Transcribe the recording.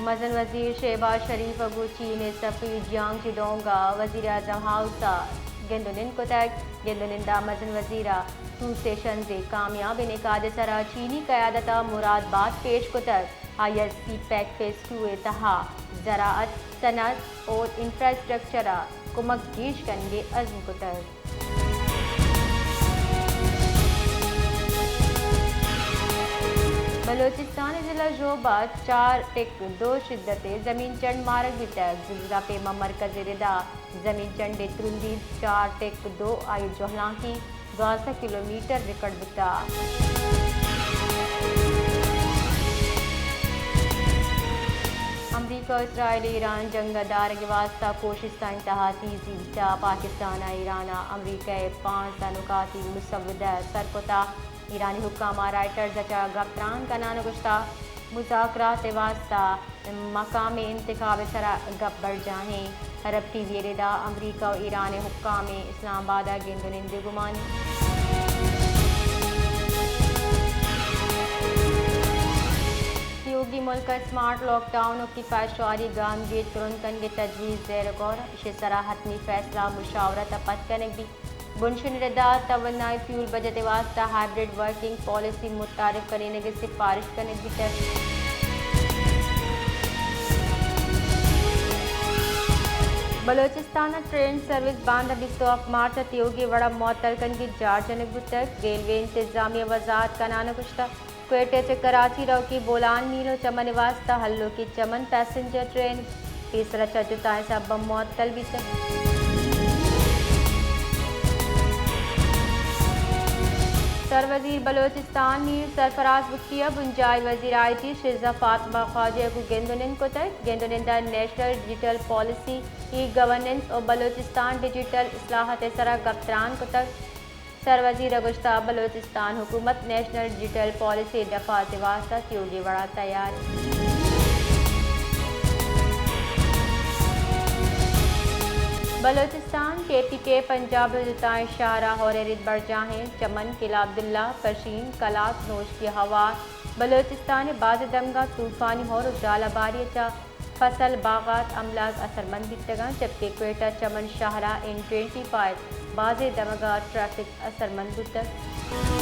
مزن وزیر شہباز شریف ء گوں چین ء سفیر جیانگ جیڈونگ ء وزیر اعظم ہاؤس ء گند ء نند کتگ۔ گند ء نند ء مزن وزیر ء ٹو سیشنز ء کامیابیں نکات ء سرا چینی قیادت ء مراد بات پیش کتگ۔ آئی ء سی پیک فیز ٹو ء تہا زراعت، صنعت اور انفراسٹرکچر ء کمک گیش کنگ ء عزم کتگ۔ بلوچستان ء ضلع ژوب ء چار ٹک دو شدت ء زمین چنڈ مارگ بیتگ۔ زلزلہ پیما مرکز ء ردا زمین چنڈ ء ترندی چار ٹک دو آئی جہلانکی دوازدہ کلومیٹر ریکارڈ بوتگ۔ امریکہ و اسرائیل ایران جنگ ء دارگ ء واستہ کوشستانی تہا تیزی بیتہ۔ پاکستان ء ایران ء امریکہ ء پانزدہ نکاتی مسودہ سر کتہ۔ ایرانی حکام ء رائٹرز ء چہ گپ تران کنان ء گوشتہ، مذاکرات ء واستہ مقام ء انتخاب ء سرا گپ برجاہیں۔ عرب ٹی وی ء ردا امریکہ و ایران ء حکام ء اسلام آباد ء گند و نند ء گمان۔ تیوگی ملک ء اسمارٹ لاک ڈاؤن و کی پاشواری گامگیج ترند کنگ ء تجویز زیر غور، ایشی سرا حتمی فیصلہ مشاورت ء پد کنگ بیت۔ بنشن ردا توانائی فیول بچت ء واستہ ہائیبرڈ ورکنگ پالیسی متعارف کنینگ ء سفارش کنگ بیتگ۔ بلوچستان ء ٹرین سروس باندا بیست و ہفت مارچ ء تیوگی وڑا معطل کنگی جار جنگ بوتگ۔ ریلوے انتظامیہ وضاحت کنان ء گوشتگ، کوئٹہ چہ کراچی روکی بولان میل و چمن واستہ ہلوکی چمن پیسنجر ٹرین پیسرا چہ جتائیں سبب معطل بیتگ۔ سروزیر بلوچستان میر سرفراز بگٹی ء بنجاہی وزیر آئی ٹی شیرزا فاطمہ خواجہ ء گوں گند و نند کتگ۔ گند و نند ء national digital policy, e governance و بلوچستان ڈیجیٹل اصلاحات ء سرا گپ تران کتگ۔ سروزیر ء گوشتہ، بلوچستان حکومت نیشنل ڈیجیٹل پالیسی ء نفاذ ء واستہ تیوگی وڑا تیار انت۔ بلوچستان، کے پی کے، پنجاب ء جتائیں شہر ء ہور ء رد برجاہ انت۔ چمن، قلعہ عبداللہ، پشین، کلات، نوشکی ہوار، بلوچستان ء بازیں دمگاں طوفانی ہور و ژالباری ء چہ فصل، باغات، املاک اثرمند بیتگاں، جبکہ کوئٹہ چمن شہر ء این ٹوئنٹی فائیو بازیں دمگاں ٹریفک اثرمند بوتگ۔